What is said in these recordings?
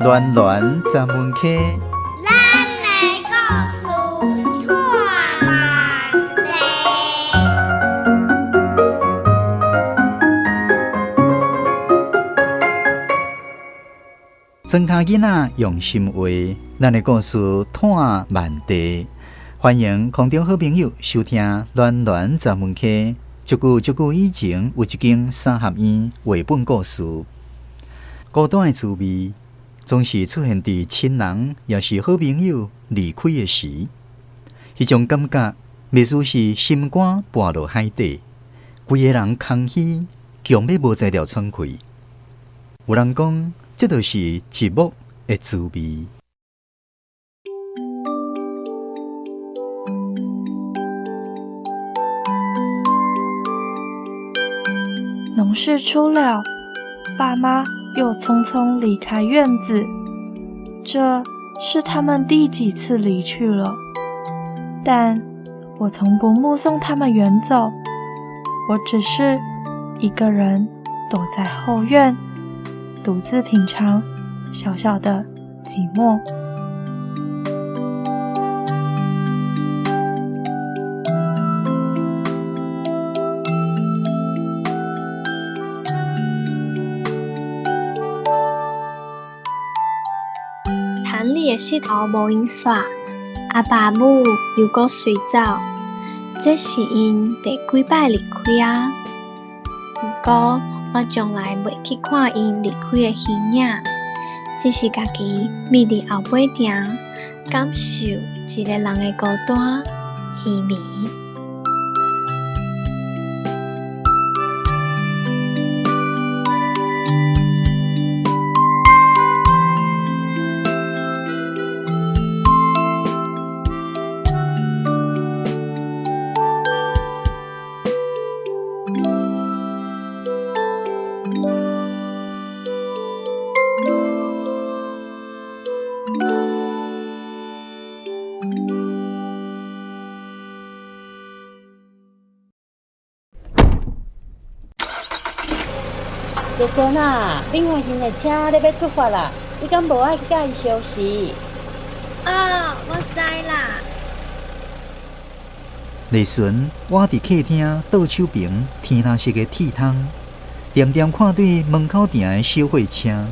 暖暖十门溪，咱的故事拖慢地。庄跤囡仔用心画，咱的故事拖慢地。欢迎空中好朋友收听《暖暖十门溪》。足久足久以前，有一间三合院绘本故事。孤单的滋味，总是出现佇亲人抑是好朋友离开的时，彼种感觉，袂输是心肝跋落海底，规个人空虚，强欲无才调喘气。有人讲，這就是寂寞的滋味。農事初了，爸媽又匆匆離開院子。這是他們第幾次離去了？但我從不目送他們遠走，我只是一個人躲在後院，獨自品嘗小小的寂寞。田裡的石頭無閒煞，阿爸母又閣隨走，這是𪜶第幾擺離開啊？毋過我從來袂去看𪜶離開的形影，只是家己覕佇後尾埕，感受一个人的孤單稀微。麗蓀啊，敏華𪜶的車咧欲出發啦，你敢無愛去佮伊相辭？哦，我知啦。麗蓀，倚佇客廳倒手爿天藍色的鐵窗，恬恬看對門口埕的小貨車，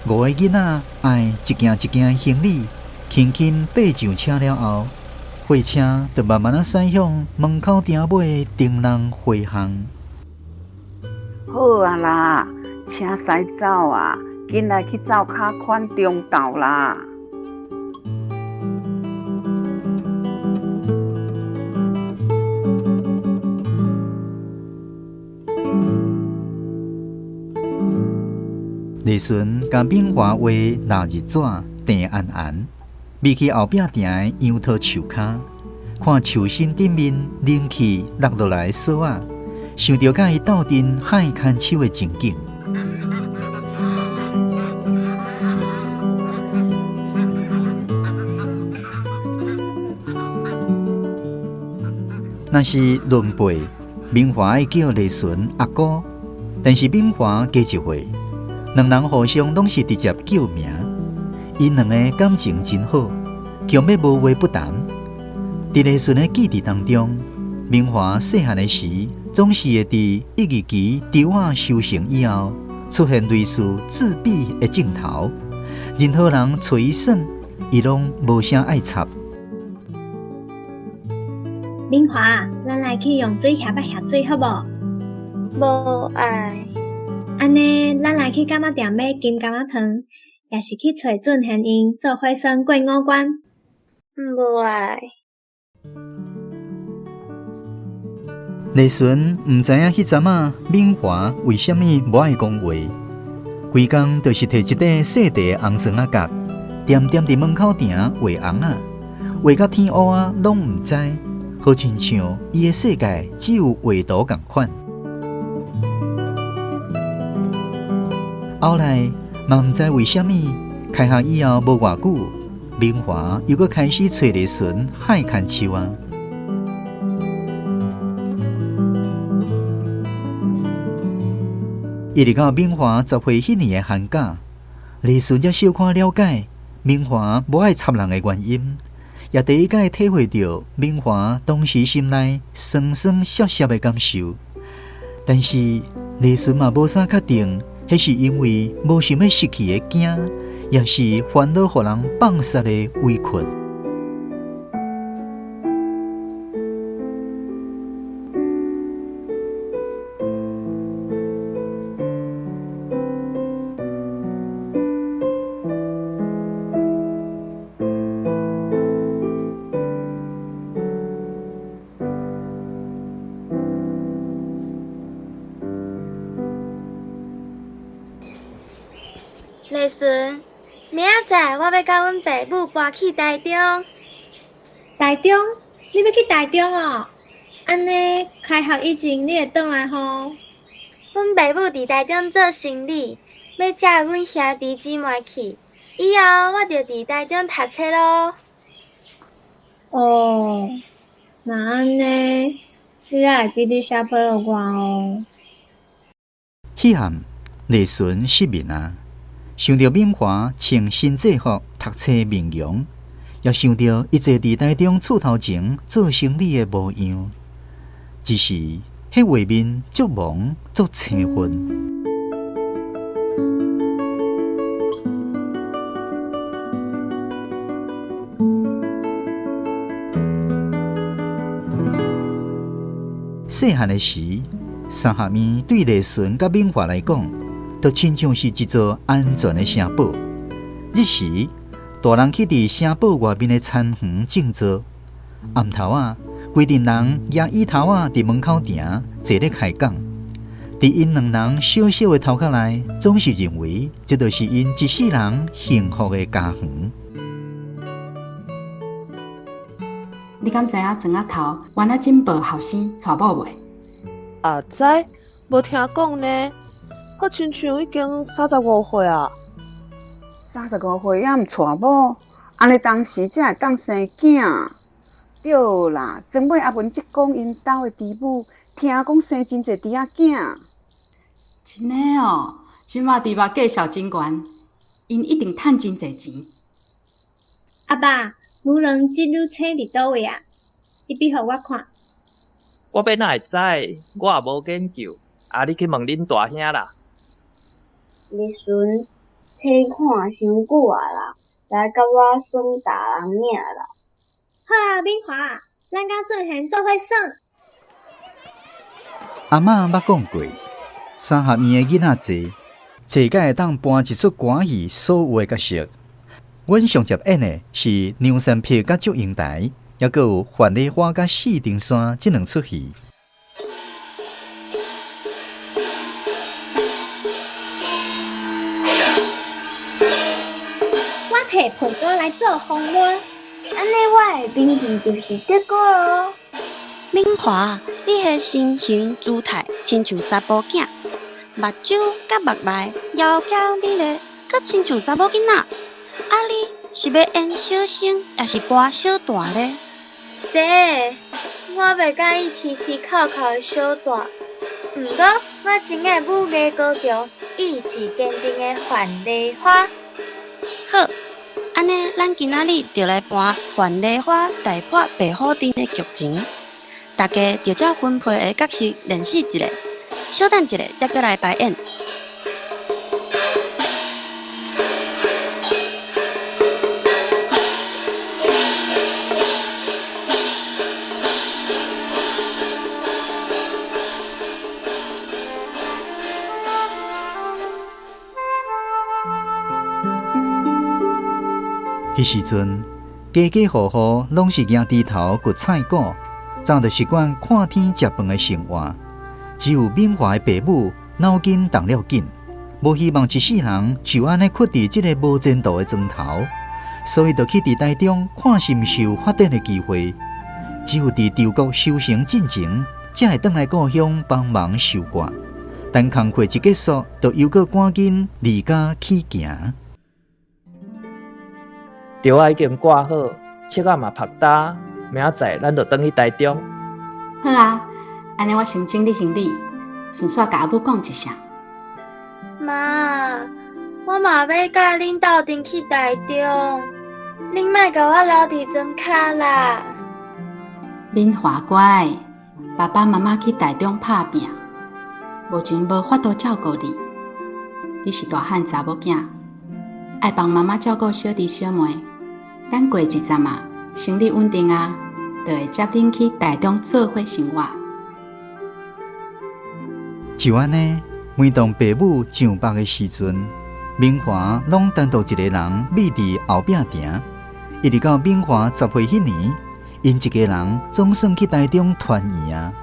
五个囡仔愛一件一件的行李，輕輕爬上車了後，貨車就慢慢仔駛向門口埕尾的燈籠花巷。好啊啦，車駛走啊，緊來去灶跤款中晝啦。麗蓀共敏華畫納日紙鄭安安，覕去後壁埕的楊桃樹跤，看樹身頂面冷氣落落來的索仔，想著佮伊鬥陣幌牽手的情景。若是論輩，敏華愛叫麗蓀阿姑，但是敏華加一歲，兩人互相攏是直接叫名。𪜶兩个感情真好，強欲無話不談。佇麗蓀的記憶當中，敏華細漢的時，總是會佇一二期稻仔收成以後，出現類似自閉的鏡頭。任何人揣伊耍，伊攏無啥愛插。敏華，咱來去用水狎仔狎水好無？無愛。按呢，咱來去柑仔店買金柑仔糖，抑是去揣俊賢𪜶做伙耍過五關？無愛。麗蓀毋知影彼陣仔敏華為啥物無愛講話，規工就是提一塊細塊的紅酸仔角，恬恬佇門口埕畫尪仔，畫甲天烏仔攏毋知，好親像伊的世界只有畫圖仝款。後來嘛毋知為啥物，開學以後無偌久，敏華又閣開始揣麗蓀幌牽手啊。一直到敏華10歲彼年的寒假，麗順才小可了解明華無愛插人的原因，也第一擺體會著明華當時心內酸酸澀澀的感受。但是麗順嘛無啥確定，彼是因為無想欲失去的驚，抑是煩惱予人放殺的委屈。麗順，明仔載我欲佮阮爸母搬去台中。台中？你欲去台中哦？按呢，開學以前你會轉來吼？阮爸母佇台中做生理，欲載阮兄弟姊妹去，以後我就佇台中讀冊囉。哦，若按呢，你愛會記得寫批予我哦。彼暗，麗順失眠啊，想著敏華穿新制服讀冊面容，也想著伊坐佇台中厝頭前做生理的模樣，只是彼畫面足朦足青昏。細漢的時，三合院對麗順佮敏華來講，就親像是一座安全的城堡。日時，大人去佇城堡外面的田園種作；暗頭仔，規陣人蜈椅頭仔佇門口埕坐咧開講。佇𪜶兩人小小的頭殼內，總是認為這就是𪜶一世人幸福的家園。你敢知影庄仔頭原來真寶後生娶某未？阿知，無聽講呢。好親像已經35歲啊。35歲猶毋娶某，按呢當時才會當生囝。對啦，庄尾阿文則講𪜶兜的豬母，聽講生真濟豬仔囝。真的哦，這馬豬肉價數真懸，𪜶一定趁真濟錢。阿爸，母倫這女星佇佗位啊？你比予我看。我欲哪會知？我也無研究。啊，你去問恁大兄啦。麗順，冊看傷久啊啦，來佮我耍大人影啦。好啊，敏華，咱佮俊賢做伙耍。阿嬤捌講過，三合院的囡仔濟，濟甲會當搬一齣歌戲所有的角色。阮上捷演的是梁山伯佮祝英台，猶閣有樊梨花佮四重山這兩齣戲。我提被單來做風褸，按呢我的兵器就是德國囉。敏華，你彼身形姿態親像查埔囝，目睭佮目眉窈窕美麗，閣親像查某囡仔。啊，你是欲演小生，抑是扮小旦咧？姐，我袂佮意啼啼哭哭的小旦，毋過我真愛武藝高強、意志堅定的樊梨花。好，按呢，咱今仔日就來扮樊梨花大破白虎陣的劇情，大家就照分配的角色練習一下，小等一下才閣來排演。彼時陣，家家戶戶攏是蜈豬頭掘菜果，早就習慣看天食飯的生活。只有敏華的爸母腦筋動了緊，無希望一世人就按呢囥佇這个無前途的莊頭，所以就去佇台中看是毋是有發展的機會。只有佇中國修成進前，才會轉來故鄉幫忙收割。等工課一結束，就又閣趕緊離家起行。轎仔已經掛好，尺仔嘛曝焦，明仔載咱就轉去台中。好啊，按呢我先整理行李，順紲共阿母講一聲。媽，我嘛欲佮恁鬥陣去台中，恁莫共我留佇庄跤啦。敏華乖，爸爸媽媽去台中拍拚，目前無法度照顧你。你是大漢查某囝，愛幫媽媽照顧小弟小妹。等過一陣仔，生理穩定啊，就會接恁去台中做伙生活。就按呢，每當爸母上班的時陣，敏華攏單獨一個人覕佇後壁埕，一直到敏華10歲彼年，𪜶一家人總算去台中團圓啊。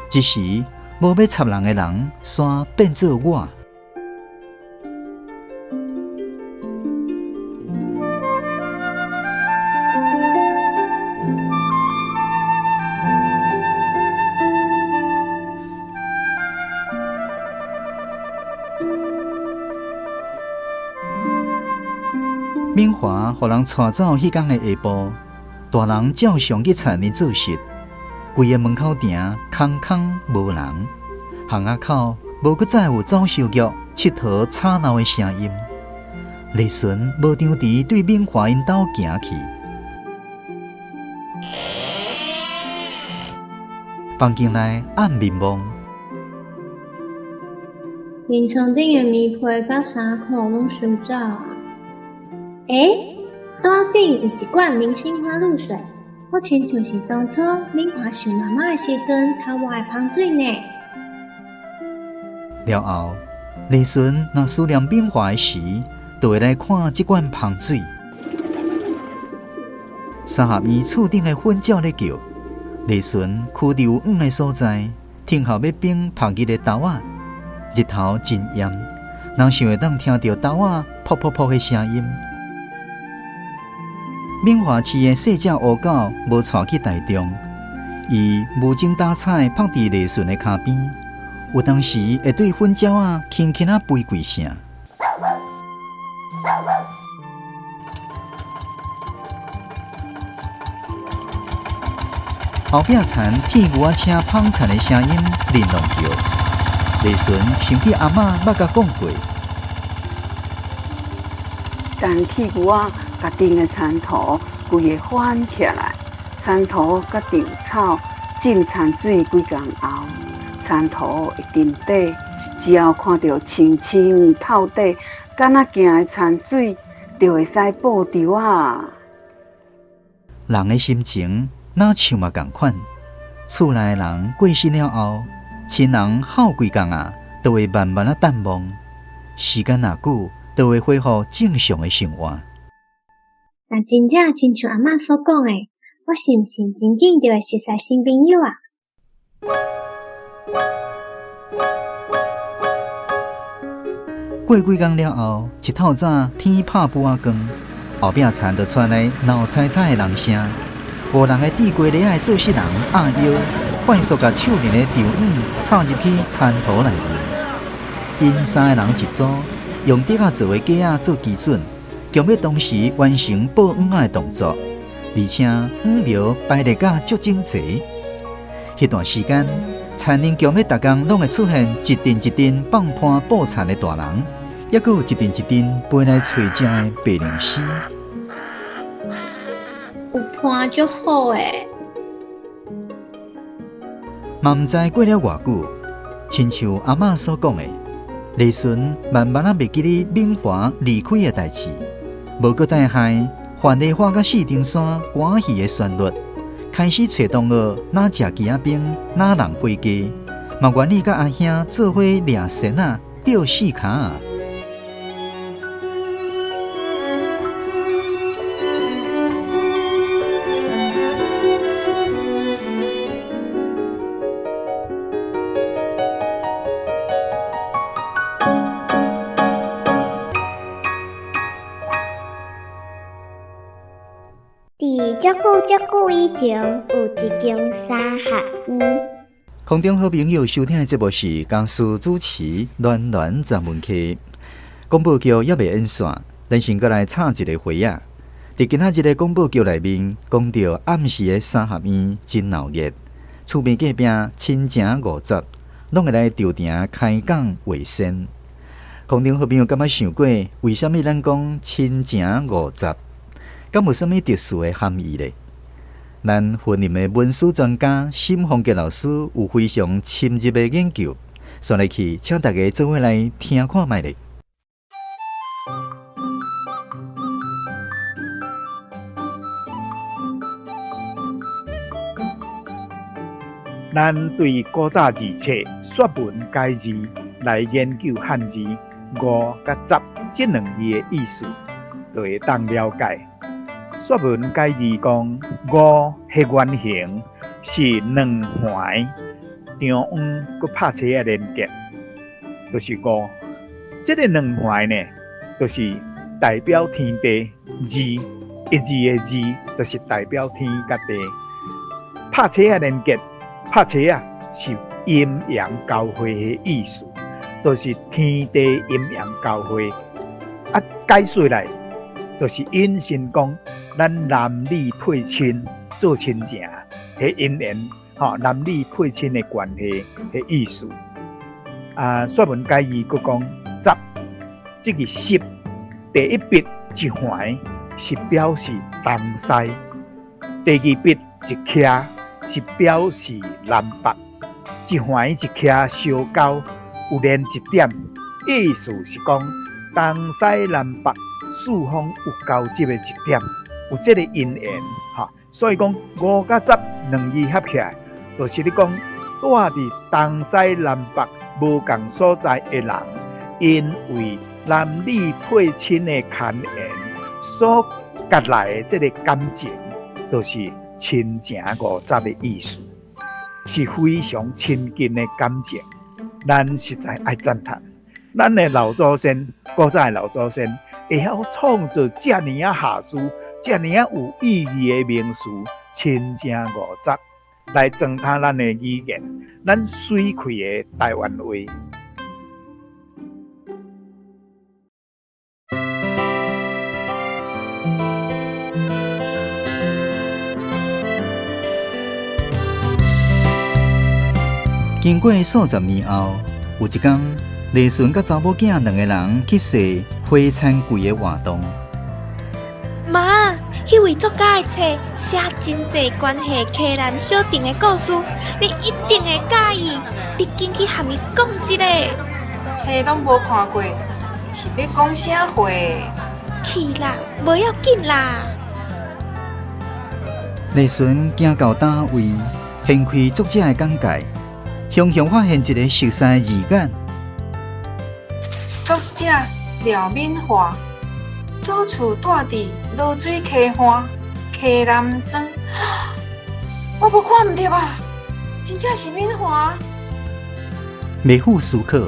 這時無欲插人的人，煞變做我。敏華予人帶走彼工的下晡，大人照常去田裡做事，規个門口埕空空無人，巷仔口無閣再有走獸腳、𨑨迌吵鬧的聲音。麗純無張持對敏華𪜶兜行去，房間內暗暝暝。眠床頂的棉被佮衫褲攏收走啊！欸，桌頂有一罐明星花露水，好親像是當初敏華想媽媽的時陣塗抹的香水呢。了後，麗純若思念敏華的時，就會來看這罐香水。三合院厝頂的粉鳥咧叫，麗純踞佇有黃的所在，聽候欲冰曝熱的豆仔。日頭真炎，人想會當聽著豆仔噗噗噗的聲音。敏華飼的細隻烏狗無帶去台中，伊無精打采趴佇麗純的跤邊，有當時會對粉鳥仔輕輕仔吠幾聲。後壁田鐵牛仔車捧田的聲音玲瑯叫，麗純想起阿嬤捌共講過，等鐵牛仔共挃的田土規个翻起來，田土佮稻草浸田水幾工後，田土會沉底。只要看著清清透底，敢若鏡的田水，就會使報仇啊！人的心情若像嘛仝款，厝內的人過身了後，親人哭幾工啊，就會慢慢仔淡忘。時間若久，就會恢復正常的生活。若真正親像阿嬤所講的，我是毋是真緊就會熟似新朋友啊？過幾工了後，一透早天拍布仔光，後壁田就傳來鬧猜猜的人聲。五人的地瓜犁仔的做事人阿腰，快速共手裡的稻稈插入去田土內面。𪜶三个人一組，用竹仔做的架仔做基準，強欲同時完成抱稈仔的動作，而且稈苗排列甲足整齊。彼段時間，田林強欲逐工攏會出現一陣一陣放盤布田的大人，抑閣有一陣一陣飛來揣食的白靈絲。有伴足好欸。嘛毋知過了偌久，親像阿嬤所講的，麗純慢慢仔袂記得敏華離開的代誌，無閣再害范麗花佮四重山歌戲的旋律，開始揣同學哪食枝仔冰，哪人回家，嘛願意佮阿兄做伙掠仙仔、釣四跤仔。佇足久足久以前，有一間三合院。空中好朋友收聽的節目是江蘇主持暖暖專門客廣播劇猶未演煞，咱先閣來插一个花仔。佇今仔日的廣播劇內面，講著暗時的三合院真鬧熱，厝邊隔壁親情50，攏會來吊埕開講話仙。空中好朋友敢捌想过，为啥物咱讲亲情五十？敢有啥物特殊的含义咧？咱云林的文史专家沈凤杰老师有非常深入的研究，煞来去请大家做伙来听看觅咧。咱对古早字册《说文解字》来研究汉字“五”佮“十”这两字的意思，就会当了解。《说文解字》讲，五彼原型是两环长弯佮拍车仔连结，就是五。这个两环呢，就是代表天地字，一字的字，就是代表天佮地。拍车仔连结，拍车仔是阴阳交汇的意思，就是天地阴阳交汇。啊，解释来，就是引申讲，咱男女配亲做亲情，彼姻缘，吼，男女配亲的关系的意思。啊，《说文解字》阁讲，十，这个十，第一笔一环是表示东西，第二笔一徛是表示南北，一环一徛相交有连一点，意思是讲东西南北四方有交集的一点，有这个因缘，哈。所以讲五佮十两字合起来，就是咧讲住伫东西南北无仝所在的人，因为男女配亲的牵缘所结来的这个感情，就是亲情五十的意思，是非常亲近的感情。咱实在爱赞叹，咱的老祖先，古早的老祖先，会晓创造遮尔啊下事，遮尔啊有意义的名词，亲情五十，来装他咱的语言，咱水气的台湾话。经过数十年后，有一天，丽顺佮查某囝两个人去踅花田柜的活动。妈，彼位作家的册写真济关系溪南小镇的故事，你一定会佮意。你紧去和伊讲一下。册拢无看过，是欲讲啥货？去啦，无要紧啦。丽顺行到佗位，掀开作者的简介。雄雄发现一个熟似的字眼。作者廖敏华，祖厝住伫濁水溪畔，溪南庄。我无看毋著吧？真正是敏华。袂负思考，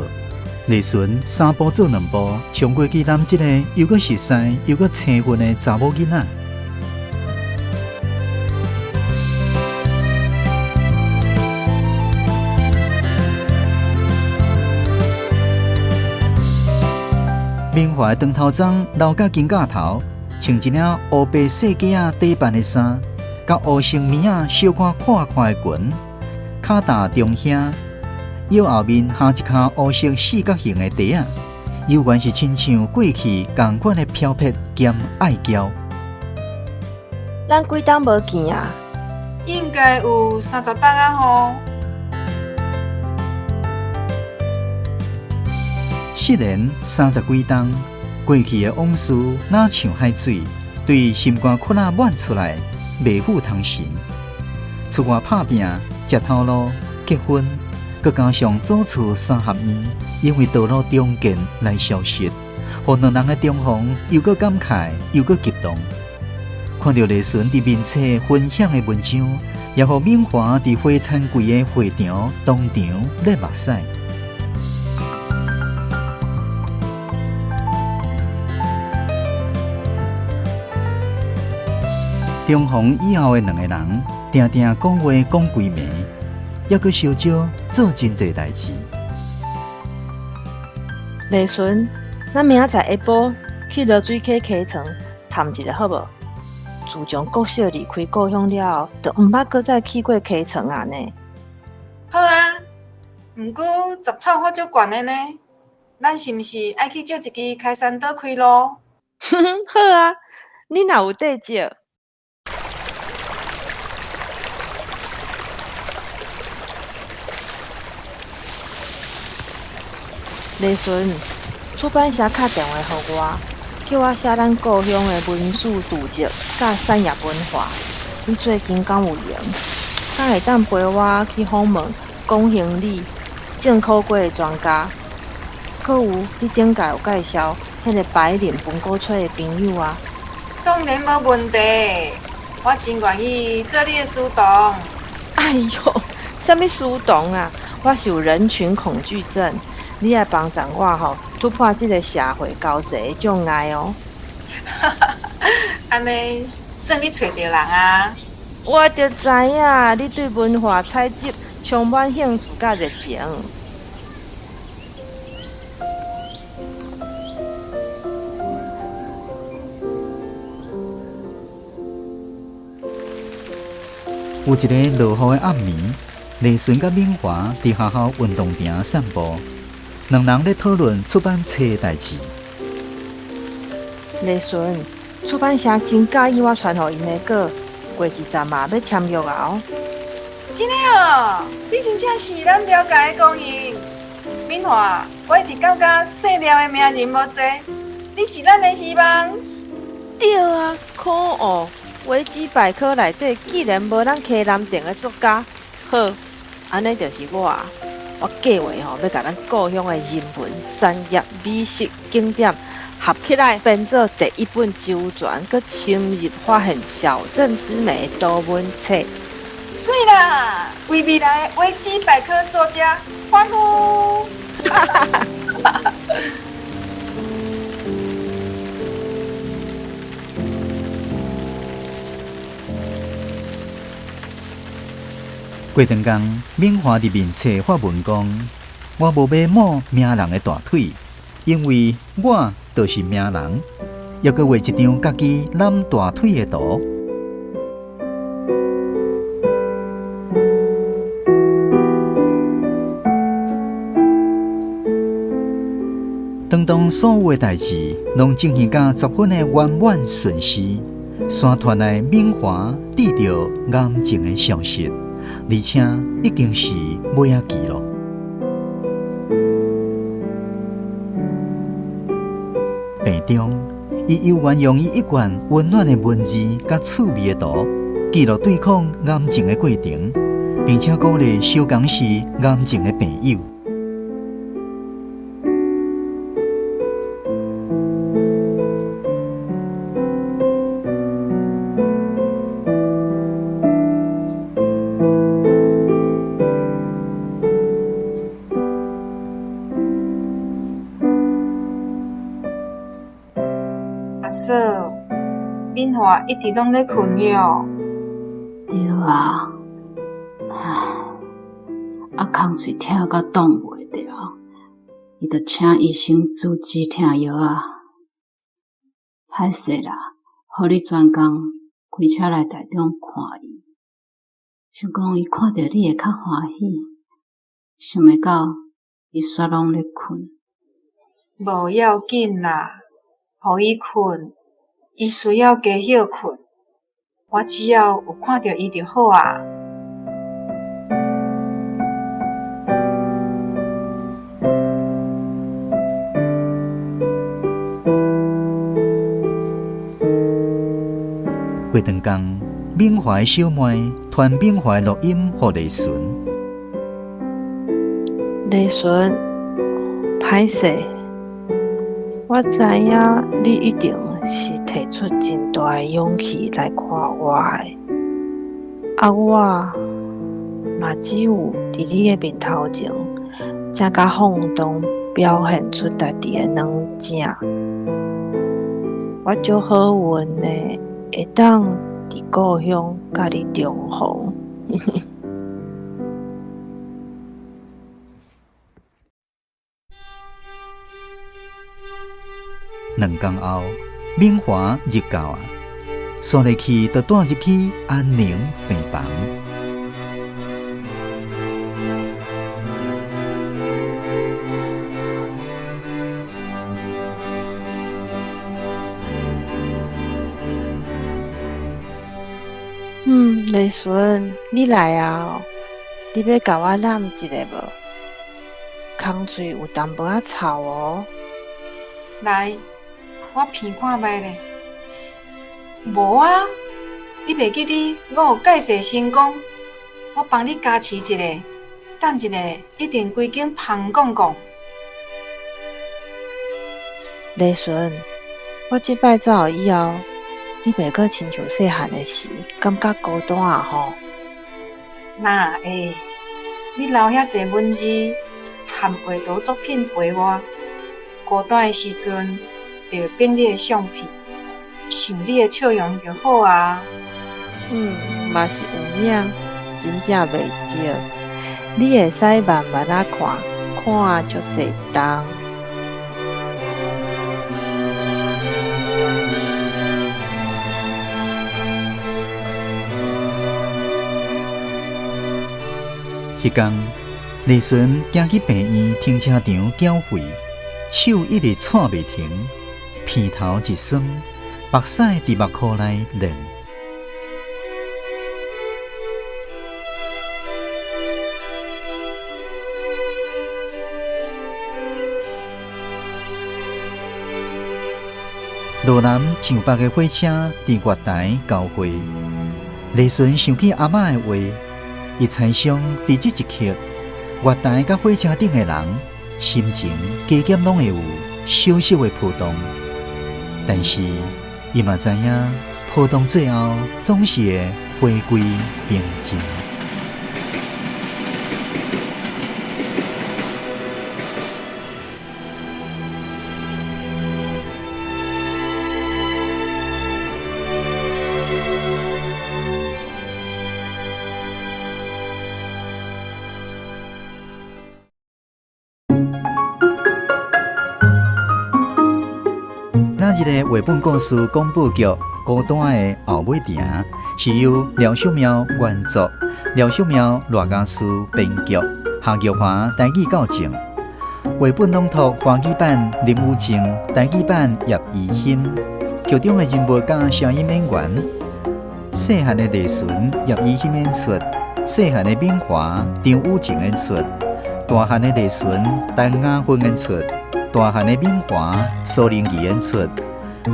丽顺三步做两步，冲过去揽这个又阁熟似又阁青春的查某囡仔。敏华的长头鬃留到肩胛头，穿一领乌白细格仔底版的衫，佮乌色棉仔小可阔阔的裙，跤踏中胸，腰后面哈一跤乌色四角形的袋仔，犹原是亲像过去仝款的飘撇兼爱娇。咱几冬无见啊？应该有30冬啊吼。失联30几冬，过去的往事若像海水，对心肝窟仔满出来，袂赴通神。出外拍拼，食头路，结婚，阁加上祖厝三合院，因为道路重建来消失，予两人的重逢又阁感慨，又阁激动。看著丽顺伫面册分享的文章，也予敏华伫花田柜的会场当场咧目屎。重逢以后的两个人，定定讲话讲规暝，犹阁相招做真济代志。丽顺，咱明仔载下晡去濁水溪溪床探一下好无？自从国小离开故乡了后，就毋捌阁再去过溪床啊呢。好啊，毋过杂草发足悬的呢，咱是毋是愛去借一支開山刀開路？好啊，你若有綴借。麗純，出版社敲電話予我，叫我寫咱故鄉的文史事跡佮產業文化。你最近敢有閒？敢會當陪我去訪問講行李、種苦瓜的專家？閣有，你頂擺有介紹彼个白領飯粿吹的朋友啊？當然無問題，我真願意做你的書童。哎喲，啥物書童啊？我是有人群恐懼症，你愛幫助我吼突破這个社會交際的障礙哦。按呢算你揣著人啊！我就知影你對文化採集充滿興趣佮熱情。有一个落雨的暗暝，麗純佮敏華佇學校運動場散步，兩人咧討論出版冊的代誌。麗純，出版社真佮意我傳予𪜶的稿，過一陣嘛欲簽約啊！哦，真的哦，你真正是咱了解的高人。敏華，我一直感覺細粒的名人無濟，你是咱的希望。對啊，可惡！維基百科內底竟然無咱溪南鎮的作家，好，按呢就是我。我計畫吼，欲共咱故鄉的人文、產業、美食、景點合起來，編做第一本周全閣深入發現小鎮之美的圖文冊。媠啦！為未來的維基百科作家歡呼！過長工，敏華佇面冊發文講：我無欲摸名人的大腿，因為我就是名人。猶閣畫一張家己攬大腿的圖。當當所有的代誌攏進行甲十分的圓滿順遂，山團的敏華得著癌症的消息，而且已經是尾仔期囉。病中，伊猶原用伊一貫溫暖的文字佮趣味的圖，記錄對抗癌症的過程，並且鼓勵相仝是癌症的病友。阿嫂，敏華一直攏咧睏喲。對啊，唉，啊空喙疼甲擋袂牢，伊就請醫生煮止疼藥仔。歹勢啦，予你專工開車來台中看伊，想講伊看著你會較歡喜，想袂到伊煞攏咧睏。無要緊啦，予伊睏，伊需要加歇睏。我只要有看著伊就好啊。過長工，敏華的小妹傳敏華的錄音予麗純。麗純，歹勢，我知影你一定是提出真大的勇氣來看我的，啊，我嘛只有佇你的面頭前，才敢放蕩表現出家己的軟正。我足好運的，會當佇故鄉佮你重逢。兩工後，敏華入教啊，煞落去就帶入去安寧病房。麗純，你來啊！你欲共我攬一下無？空喙有淡薄仔臭哦。來，我鼻看覓咧。無啊，你袂記得我有蓋世神功？我幫你加持一下，等一下一定規間芳摃摃。麗純，我這擺走以後，你袂閣親像細漢的時，感覺孤單啊吼？哪會？你留遐濟文字和畫圖作品陪我，孤單的時陣，就會變你的相片，想你的笑容就好啊。嗯，嘛是有影，真正袂少。你會使慢慢仔看，看足濟冬。彼工，麗純行去病院停車場繳費，手一直掣袂停，鼻頭一酸，目屎佇目箍內練。羅南上北的火車佇月台交匯，麗純想起阿嬤的話。伊猜想，佇這一刻，月台佮火車頂的人心情加減攏會有小小的波動。但是，伊嘛知影，波動最後總是會回歸平靜。這個繪本故事廣播劇《孤單的後尾埕》是由廖秀苗原作，廖秀苗賴家書編劇，夏玉華台語教正。繪本朗讀華語版林雨靜，台語版葉怡欣。劇中的人物佮聲音演員，細漢的麗純葉怡欣演出，細漢的敏華張雨靜演出，大漢的麗純陳雅芬演出，大漢的敏華蘇玲儀演出。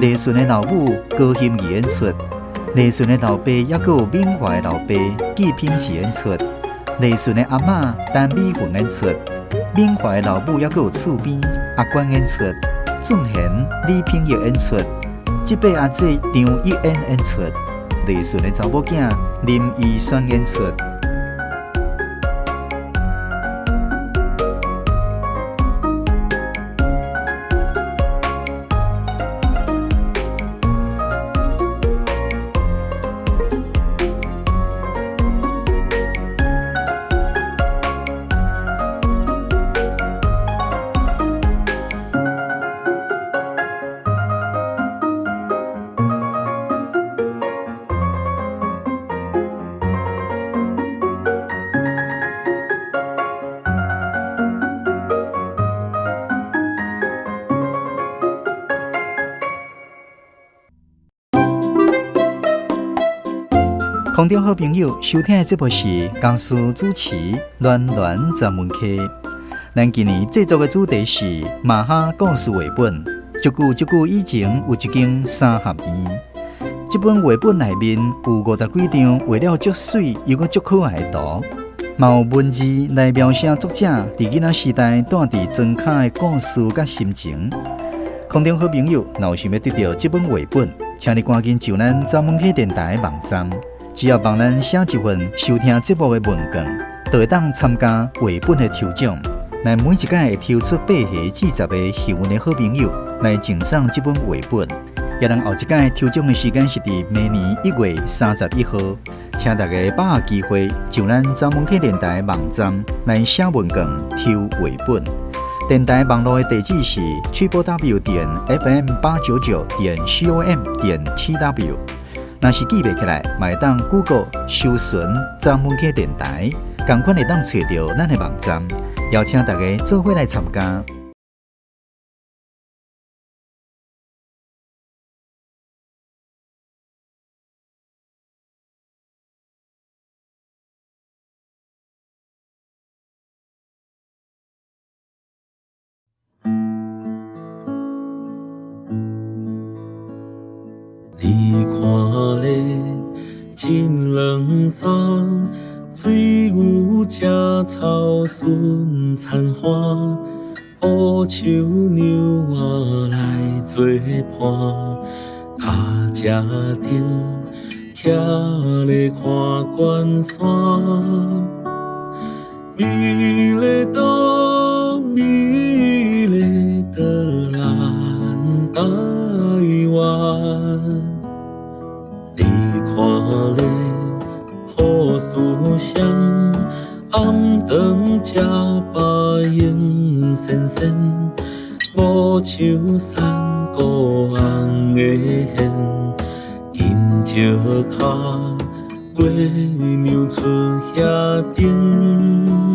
麗純的老母高馨儀演出，麗純的老爸猶閣有敏華的老爸紀品志演出，麗純的阿嬤陳美雲演出，敏華的老母猶閣有厝邊阿娟演出，俊賢李品玉演出，這擺阿姊張玉燕演出，麗純的查某囝林怡萱演出。空中好朋友收聽的節目是江蘇主持暖暖專門客。咱今年製作的主題是馬哈故事繪本。足久足久以前有一間三合院，這本繪本內面有50幾張畫了足媠又閣足可愛的圖，嘛有文字來描寫作者佇囡仔時代住佇莊跤的故事佮心情。空中好朋友，若有想欲得著這本繪本，請你趕緊上咱早晚起電台的網站。只要幫咱寫一份收聽節目的問卷，就會當參加繪本的抽獎。咱每一屆會抽出8個至10個幸運的好朋友來贈送這本繪本。也咱後一屆抽獎的時間是佇明年1月31號，請大家把握機會，上咱早晚起電台網站來寫問卷抽繪本。電台網路的地址是 www.fm899.com.tw。若是記袂起來，嘛會當 Google 搜尋早晚起電台，仝款會當揣著咱的網站，邀請大家做伙來參加。真冷山，水牛食草顺田花，乌树娘仔来做伴，跤车顶徛咧看关山，美丽岛，美丽的咱台湾。你看咧，好思想，暗顿食饱用仙仙，无树山谷红的线，紧石跤，月娘出遐顶。